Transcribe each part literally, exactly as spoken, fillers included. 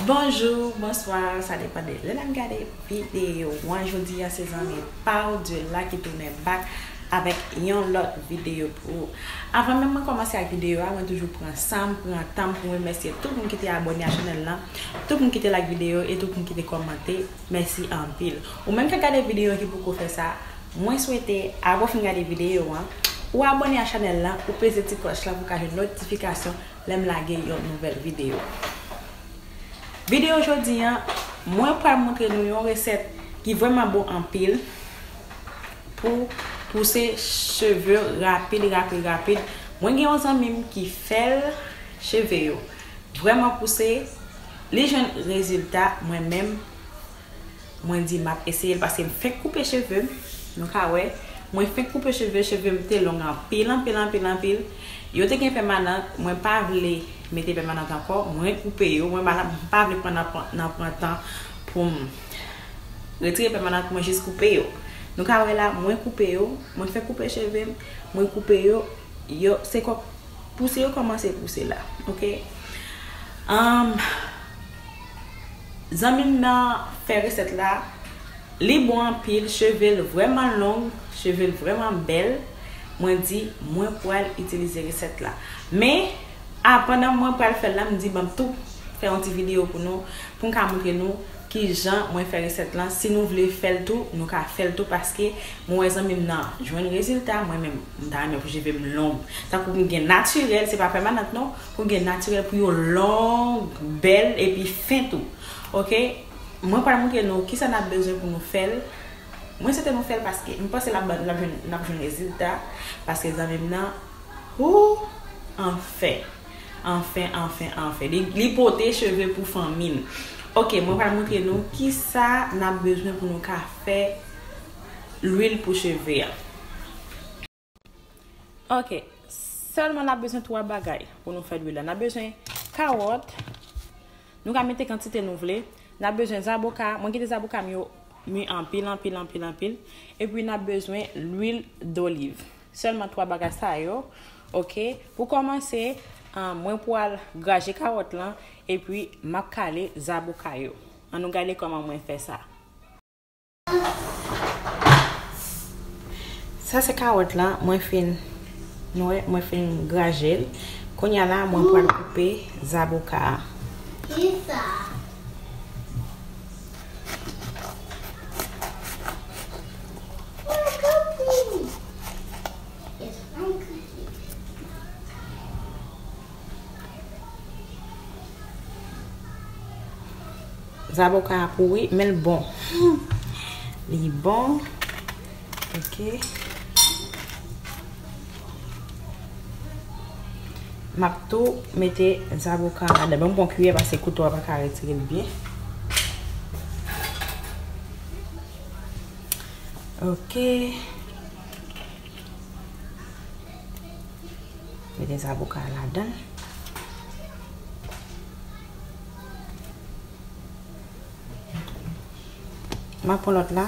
Bonjou, bonswa, sa depann de lè n ap gade videyo an. Jodi a se zanmi pa w Dye la ki tounen back avèk yon lòt videyo pou ou. Avan menm mwen kòmanse ak videyo a, mwen toujou pran san m, pran tan m pou m remèsye tout moun ki te abòne a chanèl lan, tout moun ki te like videyo e tout moun ki te kòmante. Mèsi anpil. Ou menm k ap gade videyo an ki poko fè sa, mwen swete, apre w fin gade videyo an, ou abòne a chanèl lan, ou peze ti klòch lan pou w ka jwenn notifikasyon lè m lage yon nouvèl videyo. Videyo jodi an, mwen pral montre nou yon resèt ki vrèman bon anpil pou pouse cheve rapid, rapid, rapid. Mwen gen yon zanmi m ki fè l, cheve yo vrèman pouse, li jwenn rezilta, mwen menm, mwen di m ap eseye l paske m fenk koupe cheve m. Nou ka wè, mwen fenk koupe cheve, cheve m te long anpil, anpil, anpil, anpil. Yo te gen pèmanant, mwen pa vle mete pèmanant ankò, mwen koupe yo, mwen pa, m pa vle pran nan, nan pran tan pou m retire pèmanant, mwen jis koupe yo. Nou ka wè la, mwen koupe yo, mwen fenk koupe cheve m, mwen koupe yo, yo, se kò, pouse yo kòmanse pouse la, oke? Zanmi m nan fè resèt la, li bon anpil, cheve l vrèman long, cheve l vrèman bèl. Mwen di, mwen pral itilize resèt la. Men, a, pandan mwen pral fè l la, m di, ban m tou fè yon ti videyo pou nou, pou m ka montre nou kijan mwen fè resèt lan. Si nou vle fè l tou, nou ka fè l tou, paske mwen wè zanmi m nan jwenn rezilta, mwen menm, m ta renmen pou cheve m long. Tankou m gen natirèl, se pa pèmanant non, pou m gen natirèl pou yo long, bèl, epi fen tou. Oke? Mwen pral montre nou kisa n ap bezwen pou nou fè l. Mwen swete nou fè l paske m panse n ap, n ap jwenn, n ap jwenn rezilta, paske zanmi m nan, hoo, anfen, anfen, anfen, anfen. Li, li pote cheve pou fanmi l. Oke, mwen pral montre nou kisa n ap bezwen pou nou ka fè lwil pou cheve a. Oke, sèlman n ap bezwen twa bagay pou nou fè lwil la. N ap bezwen kawòt, nou ka mete kantite nou vle. N ap bezwen zaboka, mwen kite zaboka m yo mi anpil, anpil, anpil, anpil. Epi n ap bezwen lwil doliv. Sèlman twa bagay sa yo, oke. Pou kòmanse, ah, mwen pral graje kawòt lan, epi m ap kale zaboka yo. Ann nou gade kòman mwen fè sa. Sa se kawòt lan, mwen fin, nou wè, mwen fin graje l. Kounye a la, mwen pral koupe zaboka a. Kisa? Zaboka a pouri, men l bon. Li bon. Oke. M ap tou mete zaboka a ladan. Ban m pran kiyè paske kouto a pa ka retire l byen. Oke. Mete zaboka a ladan. M ap pran lòt la.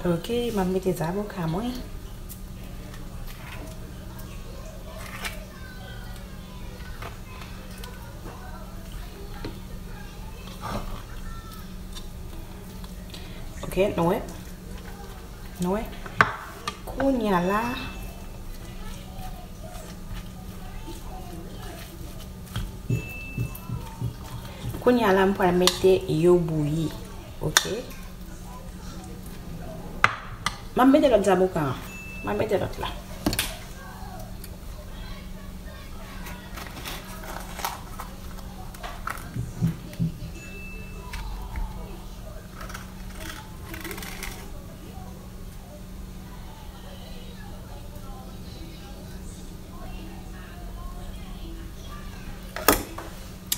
Oke, m ap mete zaboka mwen. Oke, nou wè. Nou wè. Kounye a la, kounye a la, m pral mete yo bouyi. Oke. M ap mete lòt zaboka an. M ap mete lòt la.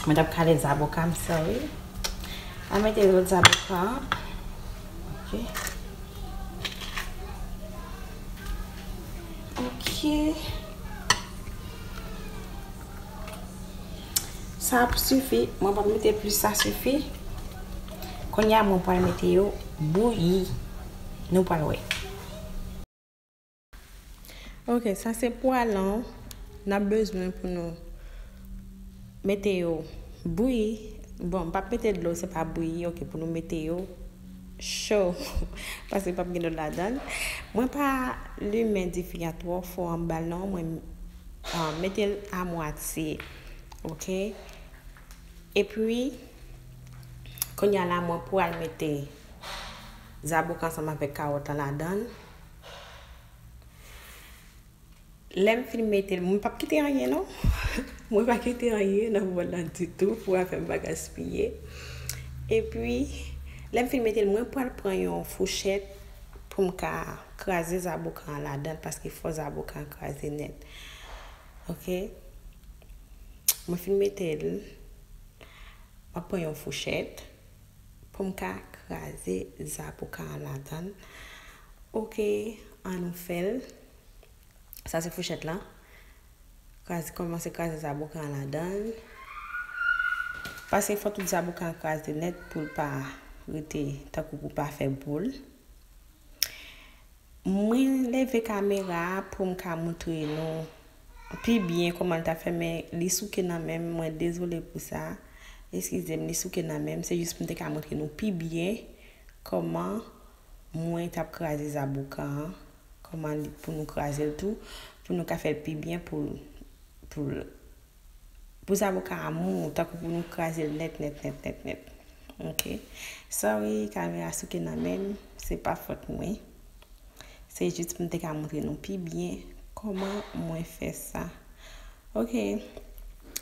Mwen t ap kale zaboka m, sorry. Mwen mete lòt zaboka an. Oke. Oke. Sa ap sifi, mwen p ap mete plis, sa sifi. Kounye a, mwen pral mete yo bouyi. Nou pral wè. Ok, sa se pwa lan n ap bezwen pou nou mete yo bouyi. Bon, m p ap mete dlo, se pa bouyi, ok, pou nou mete yo cho, paske p ap gen dlo ladan l. Mwen pa limen dife a twò fò anba l non, mwen, ah, mete l a mwatye, ok? Epi, kounye a la, mwen pral mete zaboka ansanm avèk kawòt lan ladan l. Lè m fin mete l, mwen p ap kite anyen non. Mwen pa kite anyen nan bòl lan ditou pou afè m pa gaspiye. Epi, lè m fin mete l, mwen pral pran yon fouchèt pou m ka kraze zaboka an ladan l, paske fò zaboka an kraze nèt. Ok? Mwen fin mete l, m ap pran yon fouchèt pou m ka kraze zaboka an ladan l. Ok, ann nou fè l. Sa se fouchèt lan. Kraze, kòmanse kraze zaboka an ladan l. Paske fò tout zaboka an kraze nèt pou l pa rete tankou pou pa fè boul. Mwen leve kamera a pou m ka montre nou pi byen kòman l ta fè, men li souke nan men m. Mwen dezole pou sa. Eskize m, li souke nan men m. Se jis pou m te ka montre nou pi byen kòman mwen t ap kraze zaboka an. Kòman li, pou nou kraze l tou, pou nou ka fè l pi byen pou, pou, pou zaboka a mou, tankou pou nou kraze l nèt, nèt, nèt, nèt, nèt. Ok. Sorry, kamera souke nan men m, se pa fòt mwen. Se jis pou m te ka montre nou pi byen kòman mwen fè sa. Ok.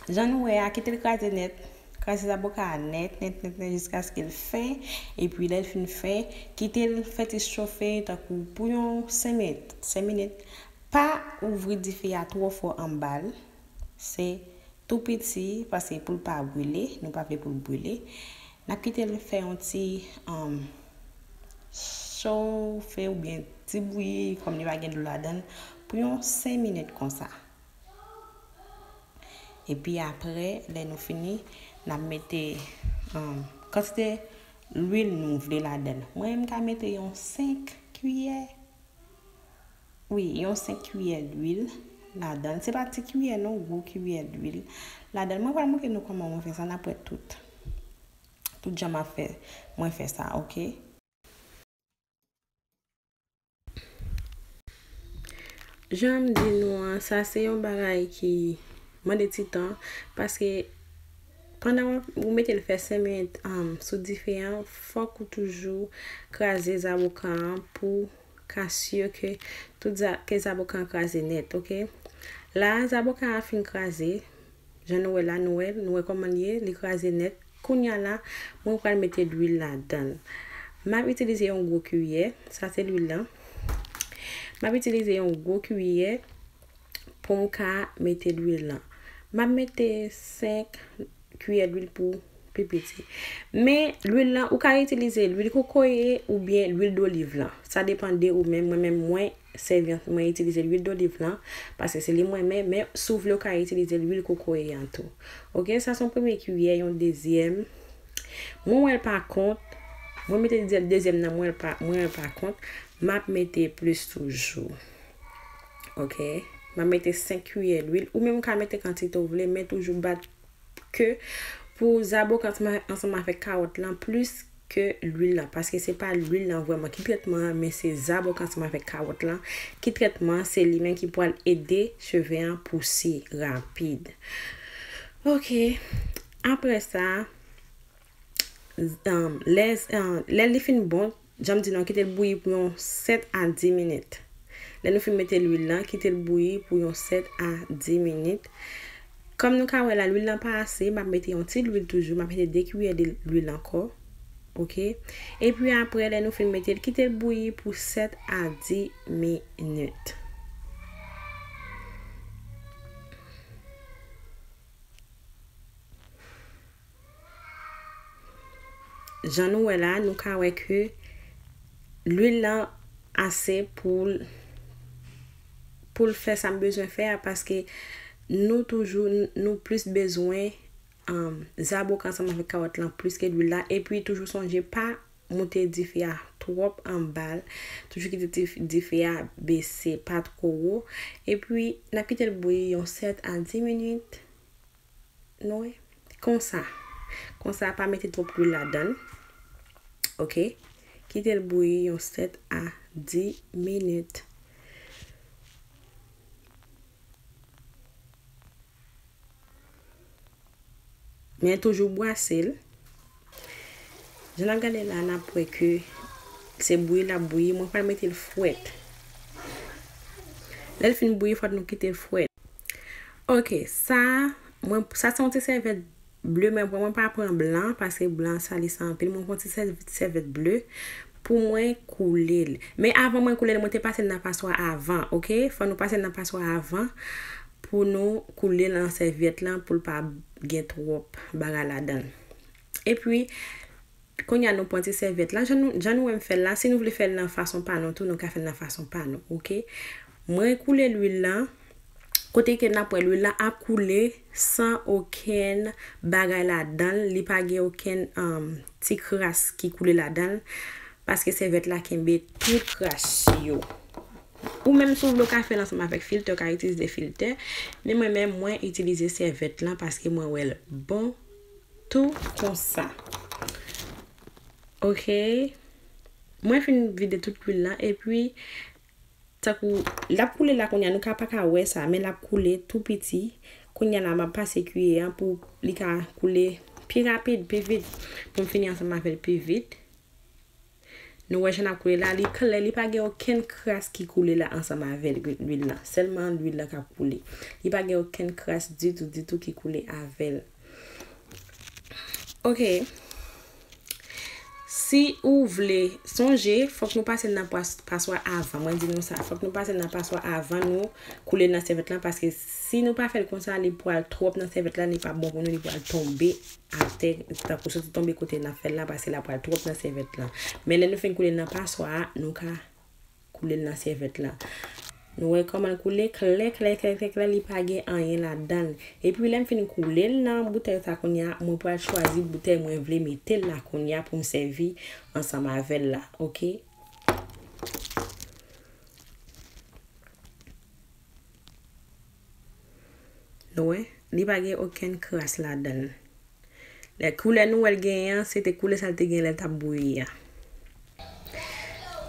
Jan nou wè a, kite l kraze nèt. Kraze zaboka a nèt, nèt, nèt, nèt, jiskaske l fen. Epi lè l fin fen, kite l fè ti chofe tankou pou yon senk minit. Senk minit. Pa ouvri dife a twò fò anba l. Se tou piti, paske pou l pa brile, nou pa vle pou l brile. N ap kite l fè yon ti, um, chofe oubyen ti bouyi, kòm li pa gen dlo ladan l, pou yon senk minit konsa. Epi apre, lè nou fini, n ap mete, um, kantite lwil nou vle ladan l. Mwen, m ka mete yon senk kiyè. Wi, yon senk kiyè lwil ladan l. Se pa ti kiyè non, gwo kiyè lwil ladan l. Mwen pral montre nou kòman mwen fè sa, n ap wè tout. Tout jan m ap fè, mwen fè sa, ok? Jan m di nou an, sa se yon bagay ki mande ti tan, paske pandan w ap, ou mete l fè senk minit, um, sou dife an, fòk ou toujou kraze zaboka an pou ka si ke tout za-, ke zaboka an kraze nèt, ok? La, zaboka an fin kraze, jan nou wè la, nou wè, nou wè kòman l ye, li kraze nèt. Kounye a la, mwen pral mete lwil ladan l. M ap itilize yon gwo kiyè, sa se lwil lan. M ap itilize yon gwo kiyè pou m ka mete lwil lan. M ap mete senk kiyè lwil pou pi piti. Men lwil lan, ou ka itilize lwil kokoye oubyen lwil doliv lan. Sa depann de ou menm. Mwen menm, mwen sèvi, mwen itilize lwil doliv lan, paske se li mwen renmen, men si w vle, ou ka itilize lwil kokoye an tou. Ok, sa se yon premye kiyè, yon dezyèm. Mwen wè l pa kont. Mwen mete de-, dezyèm nan, mwen wè l pa, mwen wè l pa kont. M ap mete plis toujou. Ok? M ap mete senk kiyè lwil. Ou menm ou ka mete kantite w vle, men toujou bat ke pou zaboka ansanm, ansanm avèk kawòt lan plis ke lwil lan. Paske se pa lwil lan vrèman ki trètman an, men se zaboka ansanm avèk kawòt lan ki trètman an, se li menm ki pral ede cheve an pouse rapid. Ok. Apre sa, um, lè, um, lè li fin bon, jan m di nou an, kite l bouyi pou yon sèt a dis minit. Lè nou fin mete lwil lan, kite l bouyi pou yon sèt a dis minit. Kòm nou ka wè la, lwil lan pa ase, m ap mete yon ti lwil toujou, m ap mete de kiyè de lwil ankò. Ok? Epi apre, lè nou fin mete l, kite l bouyi pou sèt a dis minit. Jan nou wè la, nou ka wè ke lwil lan ase pou l, pou l fè sa m bezwen fè a, paske nou toujou, nou plis bezwen um, zaboka ansanm avèk kawòt lan plis ke lwil la. Epi toujou sonje pa moute dife a twòp anba l. Toujou kite dif-, dife a bese, pa two wo. Epi, n ap kite l bouyi yon sèt a dis minit. Nou wè? Konsa. Konsa, pa mete twòp lwil ladan l. Oke? Kite l bouyi yon sèt a dis minit. Men toujou bwase l. Jan n ap gade la, n ap wè ke se bouyi l ap bouyi. Mwen pral mete l fwèt. Lè l fin bouyi, fòk nou kite l fwèt. Oke, sa, mwen, sa se yon ti sèvyèt ble mwen pran. Mwen pa pran blan, paske blan sali sa anpil. Mwen pran ti sèv-, sèvyèt ble pou mwen koule l. Men avan mwen koule l, mwen te pase l nan paswa avan, oke? Fò nou pase l nan paswa avan pou nou koule l nan sèvyèt lan, pou l pa gen twòp bagay ladan l. Epi, kounye a nou pran ti sèvyèt la, jan nou, jan nou wè m fè l la, si nou vle fè l nan fason pa nou tou, nou ka fè l nan fason pa nou, oke? Mwen koule lwil lan, kote ke n ap wè lwil lan ap koule san okenn bagay ladan l, li pa gen okenn, um, ti kras ki koule ladan l, paske sèvyèt la kenbe tout kras yo. Ou menm si w vle w ka fè l ansanm avèk filtè, w ka itilize filtè, men mwen menm mwen itilize sèvyèt lan paske mwen wè l bon tou konsa. Oke. Mwen fin vide tout lwil lan epi tankou l ap koule la kounye a, nou ka pa ka wè sa, men l ap koule tou piti. Kounye a la, m ap pase kiyè an pou li ka koule pi rapid, pi vit, pou m fini ansanm avè l pi vit. Nou wè jan l ap koule la, li klè, li pa gen okenn kras ki koule la ansanm avè l, lwil lan. Sèlman lwil lan k ap koule. Li pa gen okenn kras ditou, ditou ki koule avè l. Oke. Si ou vle, sonje, fòk nou pase l nan pas-, paswa avan. Mwen di nou sa, fòk nou pase l nan paswa avan nou koule l nan sèvyèt lan, paske si nou pa fè l konsa, li pral twòp nan sèvyèt lan, li pa bon pou nou, li pral tonbe atè, tankou soti tonbe kote n ap fè l la, paske l ap pral twòp nan sèvyèt lan. Men lè nou fin koule l nan paswa a, nou ka koule l nan sèvyèt lan. Nou wè kòman l koule klè, klè, klè, klè, klè, li pa gen anyen ladan l. Epi lè m fin koule l nan boutèy sa kounye a, mwen pral chwazi boutèy mwen vle mete l la kounye a pou m sèvi ansanm avè l la, oke? Nou wè, li pa gen okenn kras ladan l. Lè koulè nou wè l genyen an, se te koulè sa l te gen lè l t ap bouyi a.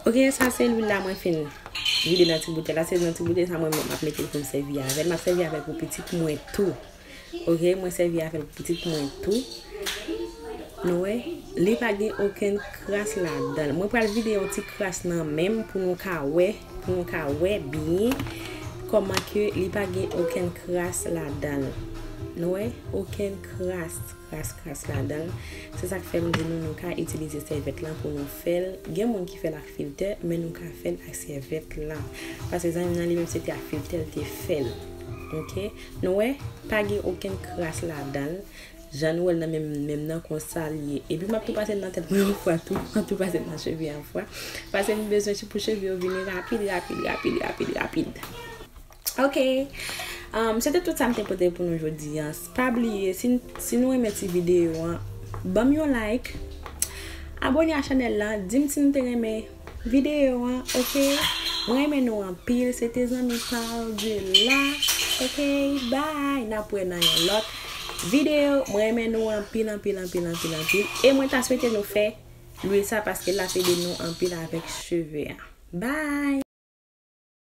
Oke, sa se lwil la mwen fin vide nan ti boutèy la. Se nan ti boutèy sa mwen menm m ap mete l pou m sèvi avè l. M ap sèvi avè l pou pitit mwen tou. Oke, mwen sèvi avè l pou pitit mwen tou. Nou wè, li pa gen okenn kras ladan l. Mwen pral vide yon ti kras nan men m pou nou ka wè, pou nou ka wè byen kòman ke li pa gen okenn kras ladan l. Nou wè, okenn kras, kras, kras ladan l. Se sa k fè m di nou, nou ka itilize sèvyèt lan pou nou fè l. Gen moun ki fè l ak filtè, men nou ka fè l ak sèvyèt lan. Paske zanmi m nan li menm se te ak filtè l te fè l. Oke? Nou wè, pa gen okenn kras ladan l. Jan nou wè l nan men m, men m nan konsa l ye. Epi m ap tou pase l nan tèt mwen yon fwa tou. M ap tou pase l nan cheve an fwa. Paske m bezwen pou cheve yo vini rapid, rapid, rapid, rapid, rapid. Oke. Um, se te tout sa m te pote pou nou jodi a. Pa bliye, si, si nou renmen ti videyo an, ban m yon like. Abòne a chanèl la, di m si nou te renmen videyo an, oke? Mwen renmen nou anpil, se te zanmi pa w de la, oke? Bye, n ap wè nan yon lòt videyo. Mwen renmen nou anpil, anpil, anpil, anpil, anpil. E mwen ta swete nou fè lwil sa paske l ap ede nou anpil avèk cheve a. Bye!